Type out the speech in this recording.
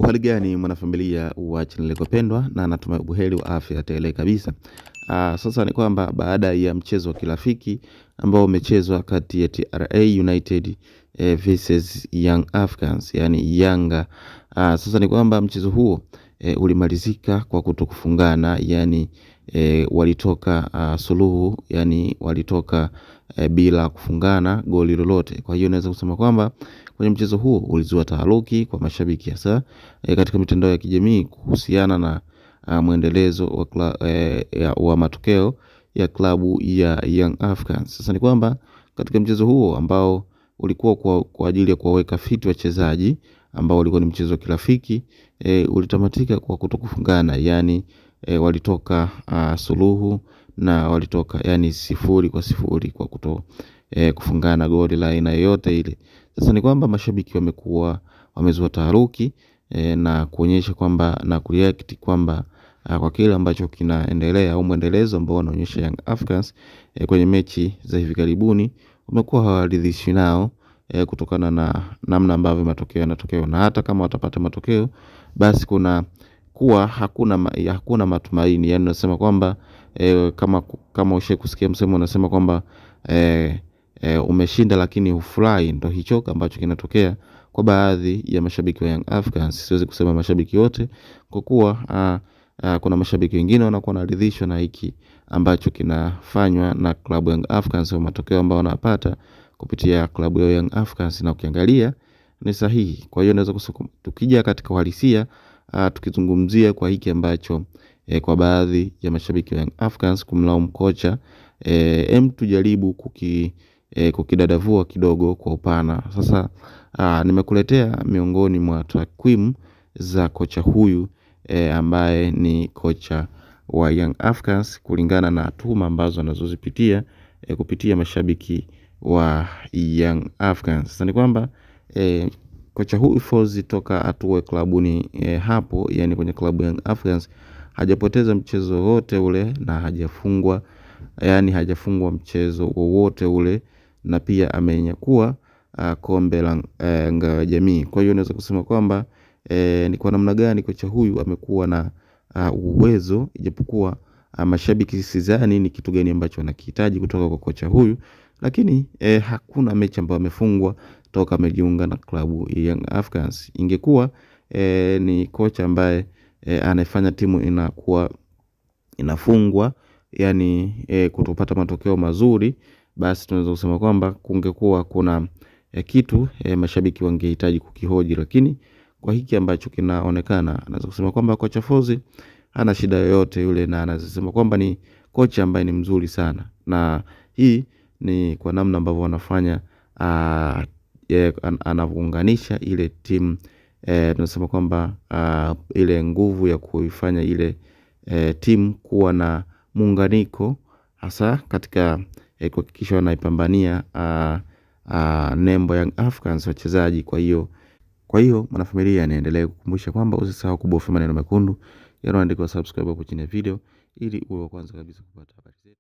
Uhali gani mwanafamilia wa channel yako pendwa, na natumai buheri wa afya tele kabisa. Sasa ni kwamba baada ya mchezo wa kirafiki ambao umechezwa kati ya TRA United versus Young Africans, yani Yanga. Sasa ni kwamba mchezo huo ulimalizika kwa kutokufungana, yani walitoka suluhu, yani walitoka bila kufungana goli lolote. Kwa hiyo naweza kusema kwamba kwenye mchezo huo ulizua taharuki kwa mashabiki hasa katika mitandao ya kijamii kuhusiana na mwendelezo wa matokeo ya klabu ya Young Africans. Sasa ni kwamba katika mchezo huo ambao ulikuwa kwa ajili ya kuwaweka fit wachezaji ambao ulikuwa ni mchezo wa kirafiki, ulitamatika kwa kutokufungana, yani walitoka suluhu na walitoka yani 0-0 kwa kuto kufungana goli la aina yoyote ile. Sasa ni kwamba mashabiki wamekuwa wamezua taharuki na kuonyesha kwamba na kureact kwamba kwa kile ambacho kinaendelea au mwendelezo ambao wanaonyesha Young Africans kwenye mechi za hivi karibuni, wamekuwa hawaridhishwi nao kutokana na namna ambavyo matokeo yanatokea, na hata kama watapata matokeo basi kuna kuwa hakuna matumaini. Yani unasema kwamba kama ushe kusikia msemo unasema kwamba umeshinda lakini hufurahi, ndo hicho ambacho kinatokea kwa baadhi ya mashabiki wa Young Africans. Siwezi kusema mashabiki wote kwa kuwa kuna mashabiki wengine wanakuwa wanaridhishwa na hiki ambacho kinafanywa na klabu Young Africans au matokeo ambayo wanapata kupitia klabu ya Young Africans, na ukiangalia ni sahihi. Kwa hiyo naweza kusema tukija katika uhalisia, tukizungumzia kwa hiki ambacho kwa baadhi ya mashabiki wa Young Africans kumlaumu kocha, tujaribu kukidadavua kidogo kwa upana. Sasa nimekuletea miongoni mwa takwimu za kocha huyu ambaye ni kocha wa Young Africans kulingana na tuhuma ambazo anazozipitia kupitia mashabiki wa Young Africans. Sasa ni kwamba kocha huyu Folz toka atue klabuni hapo, yani kwenye klabu Young Africans, hajapoteza mchezo wote ule na hajafungwa, yani hajafungwa mchezo wowote ule, na pia amenyakua kombe la ngao ya jamii. Kwa hiyo naweza kusema kwamba ni kwa namna gani kocha huyu amekuwa na uwezo, ijapokuwa mashabiki sidhani ni kitu gani ambacho wanakihitaji kutoka kwa kocha huyu, lakini hakuna mechi ambayo amefungwa toka amejiunga na klabu Young Africans. Ingekuwa ni kocha ambaye anafanya timu inakuwa inafungwa, yani kutopata matokeo mazuri, basi tunaweza kusema kwamba kungekuwa kuna kitu mashabiki wangehitaji kukihoji. Lakini kwa hiki ambacho kinaonekana, naweza kusema kwamba kocha Folz hana shida yoyote yule, na anaweza kwamba ni kocha ambaye ni mzuri sana, na hii ni kwa namna ambavyo wanafanya anaunganisha ile timu, tunasema kwamba ile nguvu ya kuifanya ile timu kuwa na muunganiko hasa katika kuhakikisha wanaipambania nembo Young Africans wachezaji. Kwa hiyo mwanafamilia, niendelee kukumbusha kwamba usisahau kubofya maneno mekundu yanayoandikwa subscribe hapo chini ya video ili uwe wa kwanza kabisa kupata habari zetu.